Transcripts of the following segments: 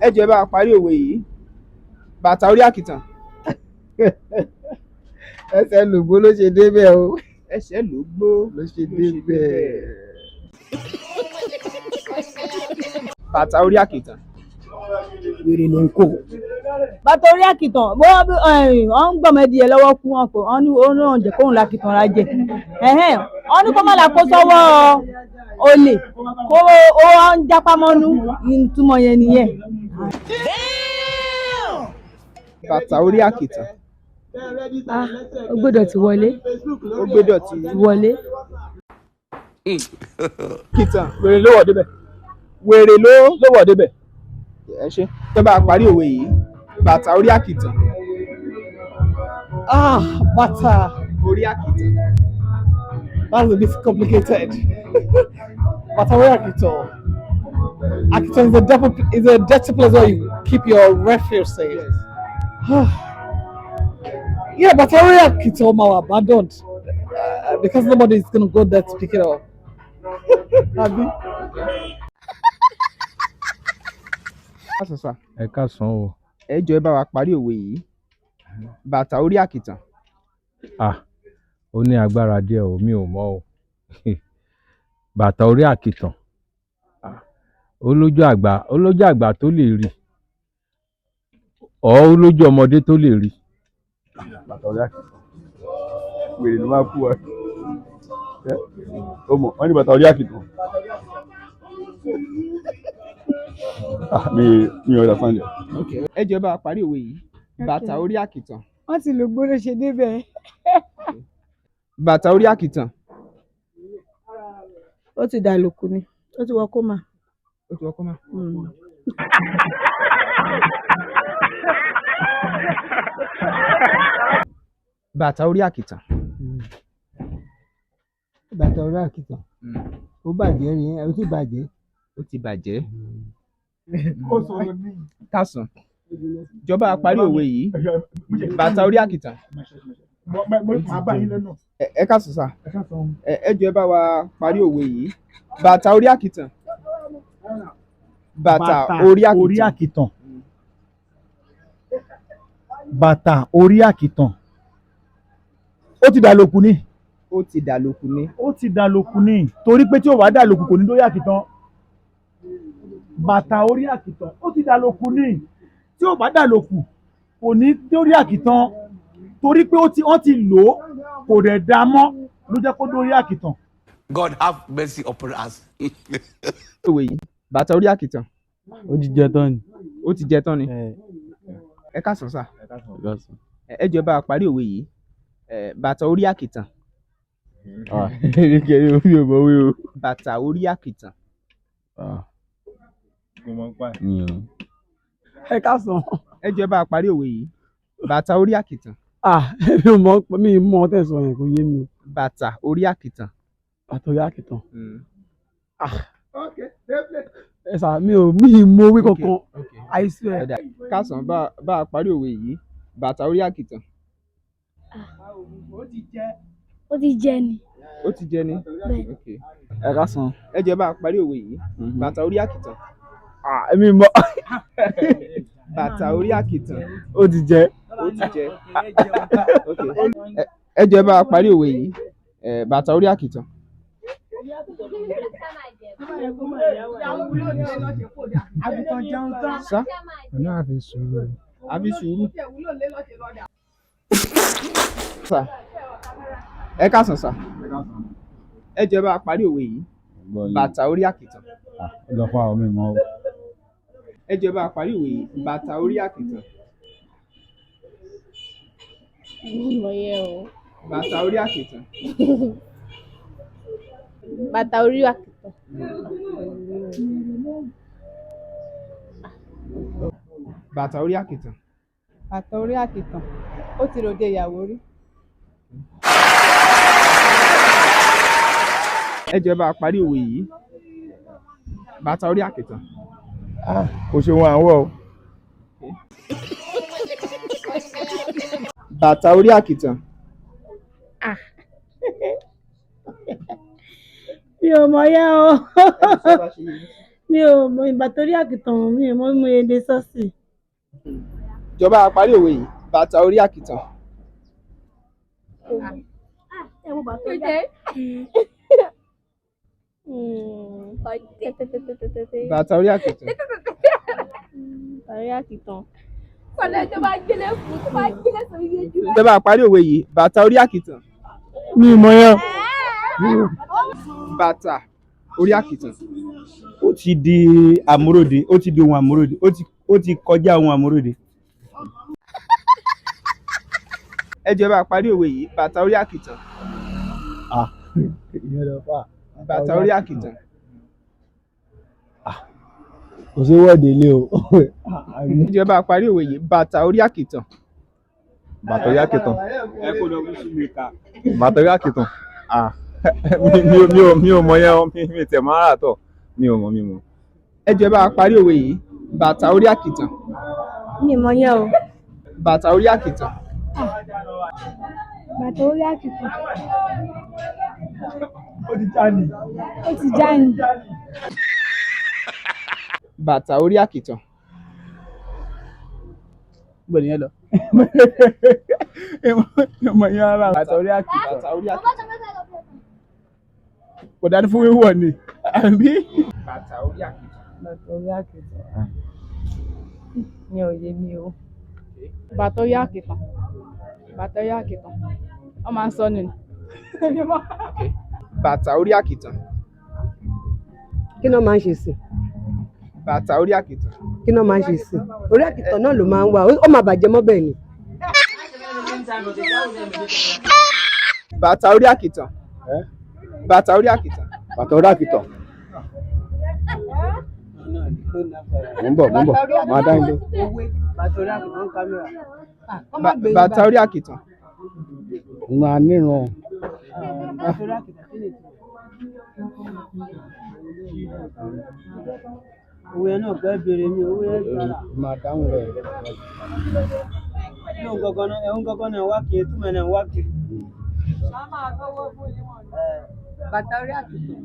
Ẹ jọ̀ọ́, ẹ bá wa parí òwe yìí: bàtà orí àkìtàn. Ẹsẹ̀ lùgbó ló ṣe débẹ̀ o. Ẹsẹ̀ ló gbó ló ṣe débẹ̀. Bàtà orí àkìtàn. Wèrè ló ń kó. Bàtà orí àkìtàn bó ọ ń gbọmọ ẹdìyẹ lọ́wọ́ kú wọn kò wọn ní ó náà jẹ kóun làkìtàn ra jẹ, wọn ní kó má la kó sọ́wọ́ olè kó ó ń jápá mọ́nú, ìtumọ̀ yẹn nìyẹn. Bàtà orí àkìtàn. Ah, ó gbọ́dọ̀ ti wọlé. Ó gbé dọ̀tí wọlé. Kìtàn. Wèrè ló wọ̀ débẹ̀. Wèrè ló Ló wọ̀ débẹ̀. Ẹ ṣe tó bá a parí òwe yìí: bàtà orí àkìtàn. Ah, bàtà. Orí àkìtàn. That's a bit complicated. Bàtà orí àkìtàn. Àkìtàn is a dirty place where you keep your refuse safe. Yeah, bàtà orí àkìtàn máa wà abandoned because nobody is gonna go there to pick it up. Àbí? Káàsán sà. Ẹ káàsán o. Ẹ jọ̀ọ́, ẹ bá wa parí òwe yìí: bàtà orí àkìtàn. Ah, ó ní agbára díẹ̀ o, mi ò mọ̀ o. Bàtà orí àkìtàn. Ah, ó lójú àgbà tó lè rí ọ, ó lójú ọmọdé tó lè rí. Bàtà orí àkìtàn, wèrè ló máa kú wa. Ó mọ̀ wọ́n ní bàtà orí àkìtàn. Ah, mi ò understand it. Ẹ jọ̀ọ́, ẹ bá wa parí òwe yìí: bàtà orí àkìtàn. Wọ́n ti lògbó ló ṣe débẹ̀. Bàtà orí àkìtàn. Ó ti dàlòkù ni, ó ti wọ kómà. Ó ti wọ kọ́mà. Bàtà orí àkìtàn. Bàtà orí àkìtàn, ó bàjẹ́ rí, ó ti bàjẹ́. Ó ti bàjẹ́. Káàsán, jọba a parí òwe yìí: bàtà orí àkìtàn. Ẹ káàsán sà. Ẹ jọ̀ọ́, ẹ bá wa parí òwe yìí: bàtà orí àkìtàn. Bàtà orí orí àkìtàn. Àkìtàn, bàtà orí àkìtàn, ó ti dàlòkù ni. Ó ti dàlòkù ni. Ó ti dàlòkù ni, torí pé tí ò bá dàlòkù kò ní dórí àkìtàn. Bàtà orí àkìtàn, ó ti dàlòkù ni. Tí ò bá dàlòkù kò ní dórí àkìtàn, torí pé ó ti wọ́n ti lò ó, kò dẹ̀ dá mọ́, ló jẹ́ kó dórí àkìtàn. God have mercy upon us. Òwe yìí: bàtà orí àkìtàn. Ó ti jẹ tán ni. Ó ti jẹ tán ni. Ẹ káàsán sà. Ẹ jọ̀ọ́, ẹ bá wa parí òwe yìí: bàtà orí àkìtàn. Kẹ́kẹ́ mi ò mọ̀ wí o. Bàtà orí àkìtàn. Mi ò. Ẹ káàsán. Ẹ jọ̀ọ́, ẹ bá wa parí òwe yìí: bàtà orí àkìtàn. Ah, mi ò mọ̀, mi ì mọ̀ tẹ̀sán yẹn, kò yé mi o. Bàtà orí àkìtàn. Bàtà orí àkìtàn. Ah. Ẹ sà, mi ò mi ì mọ òwe kankan. I swear. Ó dáa. Káàsán, bá a parí òwe yìí: bàtà orí àkìtàn. Ó ti jẹ ni. Ó ti jẹ ni. Bẹ́ẹ̀. Okay. Ẹ káàsán. Ẹ jọ̀ọ́, ẹ bá a parí òwe yìí: bàtà orí àkìtàn. Ah, èmi mọ̀. Bàtà orí àkìtàn. Ó ti jẹ. Ó ti jẹ. Okay. Ẹ jọ̀ọ́, ẹ bá a parí òwe yìí: bàtà orí àkìtàn. Sá. Ọ̀nà àfi sùúrù. Àbí sùúrù. Sà, ẹ káàsán sà. Ẹ jọ̀ọ́, ẹ bá a parí òwe yìí: bàtà orí àkìtàn. Ó lọ fún àwọn mímọ́ o. Ẹ jọ̀ọ́, ẹ bá a parí òwe yìí: bàtà orí àkìtàn. Mo yẹ o. Bàtà orí àkìtàn. Bàtà orí àkìtàn. Bàtà orí àkìtàn. Bàtà orí àkìtàn, ó ti ròde ìyàwó rí. Ẹ jọ̀ọ́, ẹ bá a parí òwe yìí: bàtà orí àkìtàn. Kò ṣe wọn àwọ̀ o. Bàtà orí àkìtàn. Mi ò mọ̀ yẹ o. Mi ò mọ bàtà orí àkìtàn, mi ò mọ bí mo lè sọ sí. Ìjọba parí òwe yìí, bàtà orí àkìtàn. Bàtà orí àkìtàn. Orí àkìtàn. Kọ́lá tó bá gbélé fún tó bá gbélé sórí yéjú. Ìjọba parí òwe yìí, bàtà orí àkìtàn. Mi ò mọ̀ yẹn. Bàtà orí àkìtàn. Ó ti di àmúròde, ó ti di ohun àmúròde, ó ti kọjá ohun àmúròde. Ẹ jọ̀ọ́, ẹ bá parí òwe yìí, bàtà orí àkìtàn. Ah, ìyẹn lọ fà. Bàtà orí àkìtàn. Kò sí wọ́ọ̀dì ilé o. Ẹ jọ̀ọ́, ẹ bá parí òwe yìí, bàtà orí àkìtàn. Bàtà orí àkìtàn. Ẹ kò lọ wíṣú mi ká. Bàtà orí àkìtàn. Ah, mi ò mọ yẹn o, mi tẹ̀ mọ́ ara tọ̀. Mi ò mọ̀, mi mọ̀. Ẹ jọ̀ọ́, ẹ bá parí òwe yìí, bàtà orí àkìtàn. Mi ò mọ yẹn o. Bàtà orí àkìtàn. Bàtà orí àkìtàn. Ó ti já ni. Ó ti já ni. Bàtà orí àkìtàn. Bọ̀ nìyẹn lọ. Ìmọ̀ yẹn ara. Bàtà orí àkìtàn. Bàtà orí àkìtàn. Kò dání fún wíwọ̀ ni. Àbí? Bàtà orí àkìtàn. Bàtà orí àkìtàn. Mi ò yé mi o. Bàtà orí àkìtàn. Bàtà orí àkìtàn. Wọ́n máa ń sọ nù ni. Bàtà orí àkìtàn. Kí náà máa ń ṣe sí? Bàtà orí àkìtàn. Kí náà máa ń ṣe sí? Orí àkìtàn náà ló máa ń wà, ó máa bàjẹ́ mọ́ bẹ́ẹ̀ ni. Bàtà orí àkìtàn. Bàtà orí àkìtàn. Bàtà orí àkìtàn. Mò ń bọ̀, mò ń bọ̀, màá dá yín lóhùn. Bàtà orí àkìtàn kámẹ́rà. Bàtà orí àkìtàn. Mo máa níran. Bàtà orí àkìtàn kí ni ìtumọ̀? Òwe yẹn náà fẹ́ béèrè mi, òwe yẹn gbára. Mo máa dáhùn rẹ̀. Ní òun gangan náà, ẹ̀hún gangan náà wá kiri, túmọ̀ náà wá kiri. Bàtà orí àkìtàn.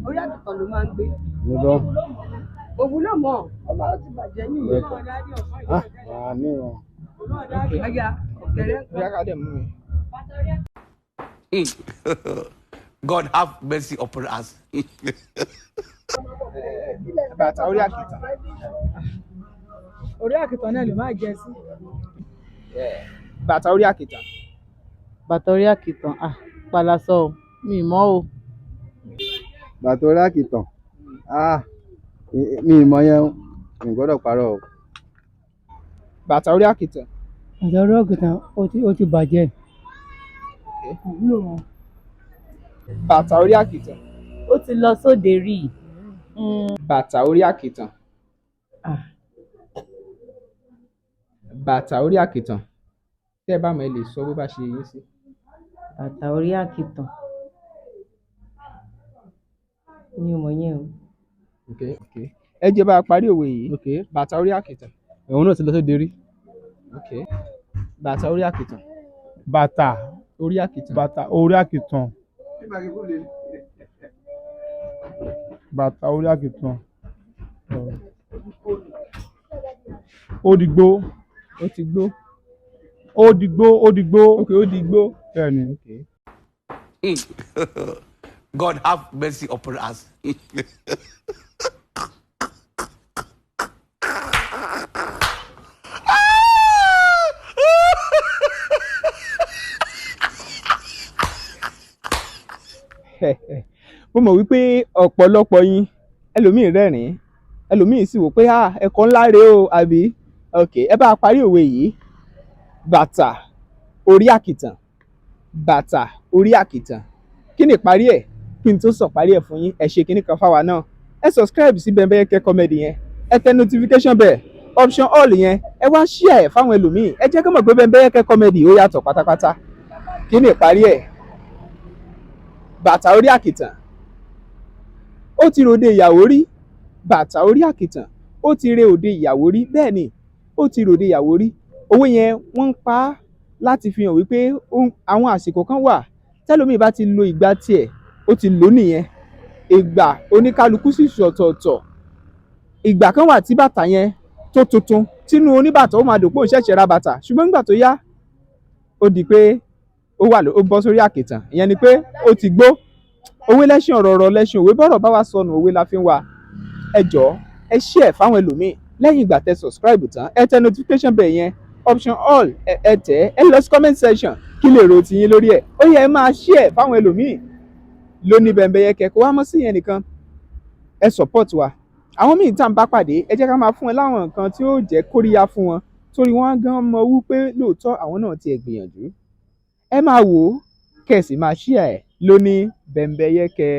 Orí àkìtàn ló máa ń gbé. Mo lọ. Òwúlò mọ̀, ọba ó ti bàjẹ́ nìyẹn. Ah, màá níran. Ọya, ọ̀kẹ́rẹ́ ń kọ́. Bóyá ká dẹ̀ mú mi. God have mercy upon us. Bàtà orí àkìtàn. Orí àkìtàn náà ló máa jẹ sí. Bàtà orí àkìtàn. Bàtà orí àkìtàn, ah, palasọ o, mi ì mọ̀ o. Bàtà orí àkìtàn. Ah, mi ì mọ̀ yẹn o. Mi ò gbọ́dọ̀ parọ́ o. Bàtà orí àkìtàn. Bàtà orí àkìtàn ó ti bàjẹ́. Kò wúlò mọ́. Bàtà orí àkìtàn. Ó ti lọ sóde rí. Bàtà orí àkìtàn. Bàtà orí àkìtàn. Tẹ́ ẹ bá mọ̀, ẹ lè sọ bó bá ṣe yín sí. Bàtà orí àkìtàn. Mi ò mọ̀ yẹn o. Okay, okay. Ẹ jẹ́ bá a parí òwe yìí. Bàtà orí àkìtàn. Ẹ̀hún náà ti lọ sóde rí. Okay. Bàtà orí àkìtàn. Bàtà Orí àkìtàn. Bàtà orí àkìtàn. Bàtà orí àkìtàn. Ó dìgbó. Ó ti gbó. Ó dìgbó, ó dìgbó. Okay, ó dìgbó. Bẹ́ẹ̀ni. Okay. God have mercy upon us. Mo mọ̀ wípé ọ̀pọ̀lọpọ̀ yín, ẹlòmíì rẹ́rìn-ín, ẹlòmíì sì wò pé, ah, ẹ̀kọ́ ńlá rèé o, àbí? Ok, ẹ bá a parí òwe yìí, bàtà orí àkìtàn. Bàtà orí àkìtàn, kí ni ìparí ẹ̀? Kí n tó sọ parí ẹ̀ fún yín, ẹ ṣe kinní kan fáwa náà, ẹ subscribe sí Bembeyeke Comedy yẹn, ẹ tẹ notification bell option all yẹn, ẹ wá share ẹ̀ fáwọn ẹlòmíì, ẹ jẹ́ kó mọ̀ pé Bembeyeke Comedy ó yàtọ̀ pátápátá. Kí ni ìparí ẹ̀? Bàtà orí àkìtàn, ó ti ròde ìyàwó rí. Bàtà orí àkìtàn, ó ti re òde ìyàwó rí. Bẹ́ẹ̀ ni, ó ti ròde ìyàwó rí. Owó yẹn, wọ́n ń pa á láti fi hàn wípé àwọn àsìkò kan wà tẹ́lòmíì bá ti lo ìgbà tiẹ̀, ó ti lò ó nìyẹn. Ìgbà oníkálukú sì ṣọ̀tọ̀ọ̀tọ̀. Ìgbà kan wà tí bàtà yẹn tó tuntun, tínú oníbàtà ó máa dùn pé òun ṣẹ̀ṣẹ̀ ra bàtà, ṣùgbọ́n nígbà tó yá, ó di pé ó wà ó bọ́ sórí àkìtàn. Ìyẹn ni pé ó ti gbó. Òwe lẹ́ṣin ọ̀rọ̀, ọ̀rọ̀ lẹ́ṣin òwe. Bọ́rọ̀ bá wa sọnù, òwe la fi ń wa. Ẹ jọ̀ọ́, ẹ share fáwọn ẹlòmíì. Lẹ́yìn ìgbà tẹ subscribe tán, ẹ tẹ notification bell yẹn, option all, ẹ tẹ̀. Ẹ lọ sí comment section, kí lè ro tiyín lórí ẹ̀. Ó yẹ ẹ máa share fáwọn ẹlòmíì lóní bẹ̀m̀bẹ̀yẹkẹ. Kó wá mọ́ sí yẹn nìkan, ẹ support wa. Àwọn míì tá à ń bá pàdé, ẹ jẹ́ ká máa fún ẹ láwọn nǹkan tí ó jẹ́ kóríyá fún wọn, torí wọ́n gan mọ wípé lóòótọ́ àwọn náà tiẹ̀ gbìyànjú. Ẹ máa wò ó, kẹ́ ẹ sì máa share ẹ̀ lóní bẹ̀m̀bẹ̀yẹkẹ.